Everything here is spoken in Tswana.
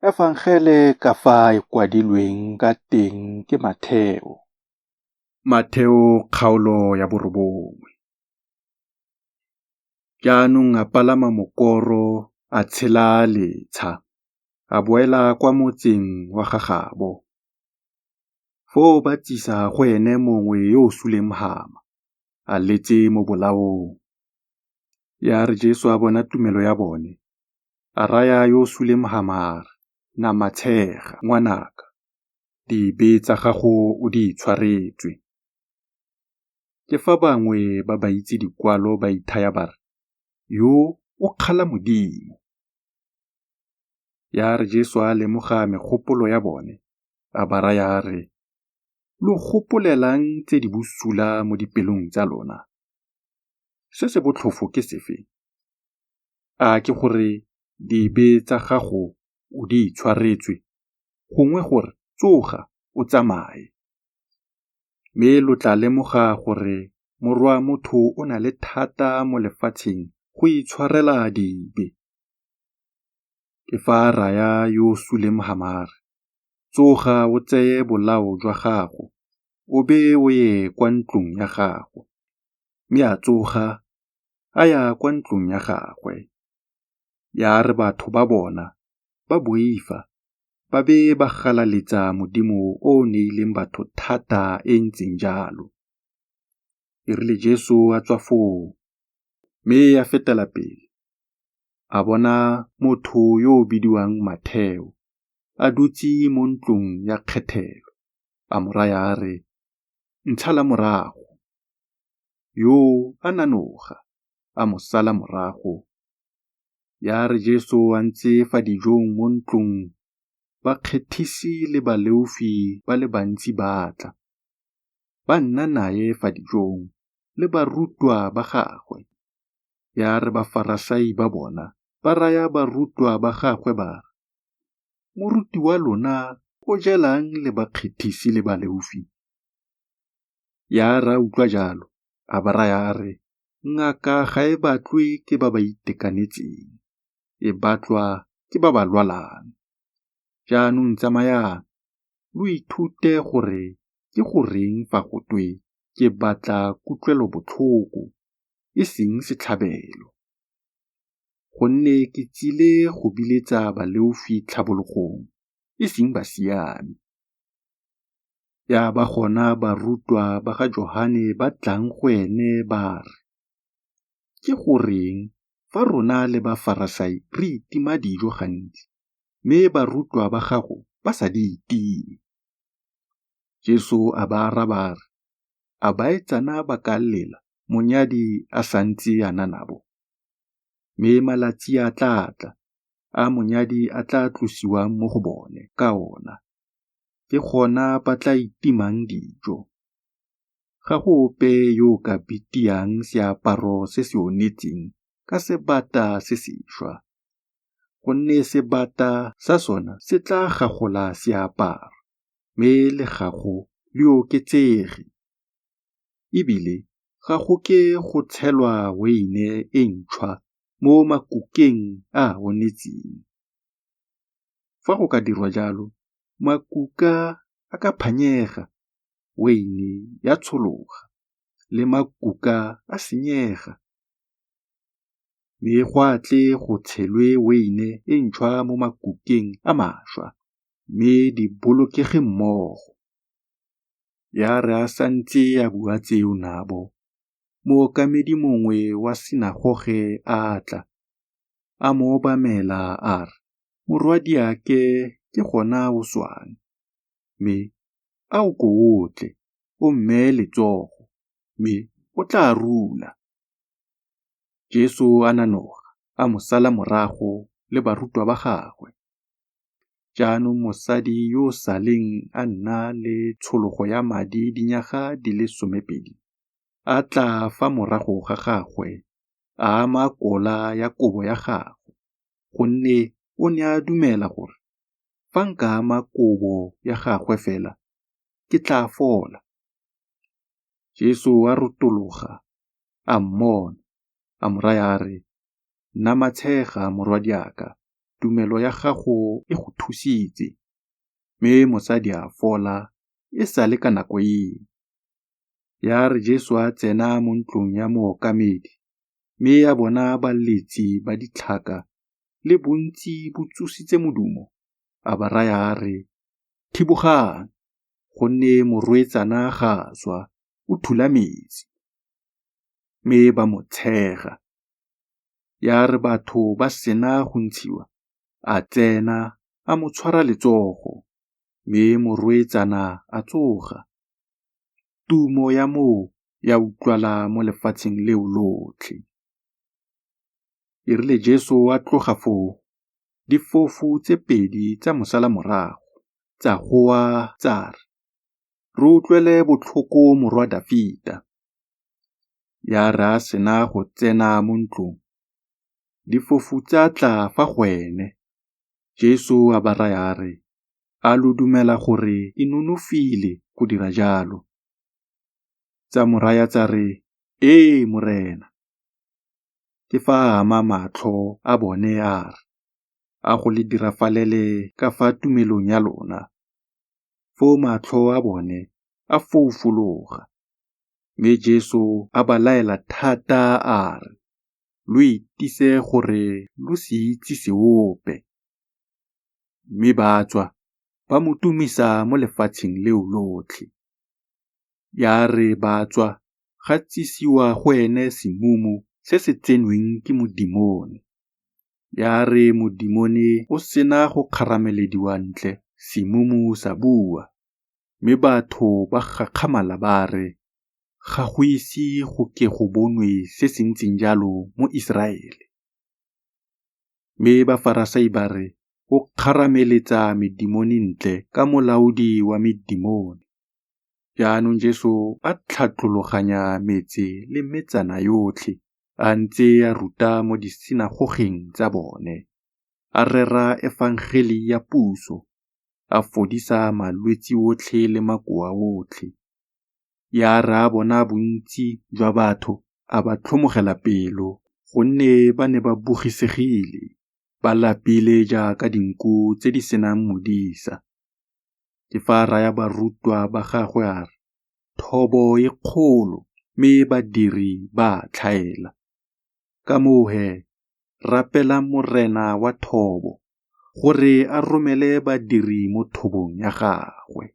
Efangele ka fa e kwadilweng ka teng ke Matheo. Matheo kgaolo ya 9. Jaanong a palama mokoro a tshela letsha, a boela kwa motseng wa ga gabo. Foo ba tsisa go ene mongwe yo o suleng mhama, a letse mo bolaong. Ya re Jesu a bona tumelo ya bone, a raya yo o suleng mhama a re, Namatshega, ngwanaka, dibe tsa gago o di itshwaretswe. Ke fa bangwe ba baitse dikwalo ba ithaya ba re, Yo o kgala Modimo. Ya re Jesu a lemoga megopolo ya bone, a ba raya a re, Lo gopolelang tse di bosula mo dipelong tsa lona? Se se botlhofo ke sefe? A ke go re, Dibe tsa gago o di itshwaretswe, gongwe go re, Tsoga, o tsamaye? Mme lo tla lemoga gore Morwa-Motho o na le thata mo lefatsheng go itshwarela dibe. Ke fa a raya yo o suleng mhama a re, Tsoga o tseye bolao jwa gago, o be o ye kwa ntlong ya gago. Mme a tsoga, a ya kwa ntlong ya gagwe. Ya re batho ba bona, ba boifa, ba be ba galaletsa Modimo o o neileng batho thata e e ntseng jalo. E rile Jesu a tswa foo, mme a fetela pele, a bona motho yo o bidiwang Matheo a dutse mo ntlong ya kgethelo, a mo raya a re, Ntshala morago. Yoo a nanoga, a mo sala morago. Ya re Jesu a ntse fa dijong mo ntlong, bakgethisi le baleofi ba le bantsi ba tla, ba nna nae fa dijong le barutwa ba gagwe. Ya re Bafarasai ba bona, ba raya barutwa ba gagwe ba re, Moruti wa lona o jelang le bakgethisi le baleofi? Ya re a utlwa jalo, a ba raya a re, Ngaka ga e batlwe ke ba ba itekanetseng, e batlwa ke ba ba lwalang. Jaanong tsamayang, lo ithute gore ke go reng fa go twe, Ke batla kutlwelobotlhoko, e seng setlhabelo. Gonne ke tsile go biletsa baleofi tlhabologong, e seng basiami. Ya ba gona barutwa ba ga Johane ba tlang go ene ba re, Ke go reng fa rona le Bafarasai re itima dijo gantsi, mme barutwa ba gago ba sa di itime? Jesu a ba araba a re, A baetsana ba ka lela monyadi a sa ntse a na nabo? Mme malatsi a tla tla, a monyadi a tla tlosiwang mo go bone ka ona, ke gona ba tla itimang dijo. Ga go ope yo o ka bitiyang seaparo se se onetseng ka sebata se sešwa, gonne sebata sa sona se tla gagola seaparo, mme legago le oketsege. E bile ga go ke go tshelwa weine e ntšhwa mo makukeng a a onetseng. Fa go ka dirwa jalo, makuka a ka phanyega, weine ya tshologa, le makuka a senyega. Mme go a tle go tshelwe weine e ntšhwa mo makukeng a mašwa, mme di bolokege mmogo. Ya re a sa ntse a bua tseo nabo, mookamedi mongwe wa sinagoge a tla, a mo obamela a re, Morwadiake ke gona o swang, mme a o ko o tle, o mmee letsogo, mme o tla rula. Jesu a nanoga, a mo sala morago le barutwa ba gagwe. Jaanong mosadi yo o sa leng a nna le tshologo ya madi dinyaga di le 12, a tla fa morago ga gagwe, a ama kola ya kobo ya gagwe, gonne o ne a dumela gore, Fa nka ama kobo ya gagwe fela, ke tla fola. Jesu a retologa, a mmona, a mo raya a re, Namatshega, morwadiaka. Tumelo ya gago e go thusitse. Mme mosadi a fola e sa le ka nako eo. Ya re Jesu a tsena mo ntlong ya mookamedi, mme a bona baletsi ba ditlhaka le bontsi bo tsositse modumo, a ba raya a re, Thibogang, gonne morweetsana ga a swa, o thulametse. Mme ba mo tshega. Ya re batho ba sena go ntshiwa, a tsena, a mo tshwara letsogo, mme morweetsana a tsoga. Tumo ya moo ya utlwala mo lefatsheng leo lotlhe. E rile Jesu a tloga foo, difofu tse pedi tsa mo sala morago, tsa goa tsa re, Re utlwele botlhoko morwa Dafita. Ya re a sena go tsena mo ntlong, difofu tsa tla fa go ene. Jesu a ba raya a re, A lo dumela gore ke nonofile go dira jalo? Tsa mo raya tsa re, Ee, Morena. Ke fa a ama matlho a bone a re, A go le dirafalele ka fa tumelong ya lona. Foo matlho a bone a foufologa. Mme Jesu a ba laela thata a re, Lo itise gore lo se itsise ope. Mme ba tswa, ba mo tumisa mo lefatsheng leo lotlhe. Ya re ba tswa, ga tsisiwa go ene semumu se se tsenweng ke modimone. Ya re modimone o sena go kgaramelediwa ntle, semumu sa bua. Mme batho ba gakgamala ba re, Ga go ise go ke go bonwe se se ntseng jalo mo Iseraele. Mme Bafarasai ba re, O kgarameletsa medimone ntle ka molaodi wa medimone. Jaanong Jesu a tlhatlologanya metse le metsana yotlhe, a ntse a ruta mo disinagogeng tsa bone, a rera Efangeli ya puso, a fodisa malwetse otlhe le makoa otlhe. Ya re a bona bontsi jwa batho, a ba tlhomogela pelo, gonne ba ne ba bogisegile, ba lapile jaaka dinku tse di se nang modisa. Ke fa a raya barutwa ba gagwe a re, Thobo e kgolo, mme badiri ba a tlhaela. Ka moo he, rapelang Morena wa thobo gore a romele badiri mo thobong ya gagwe.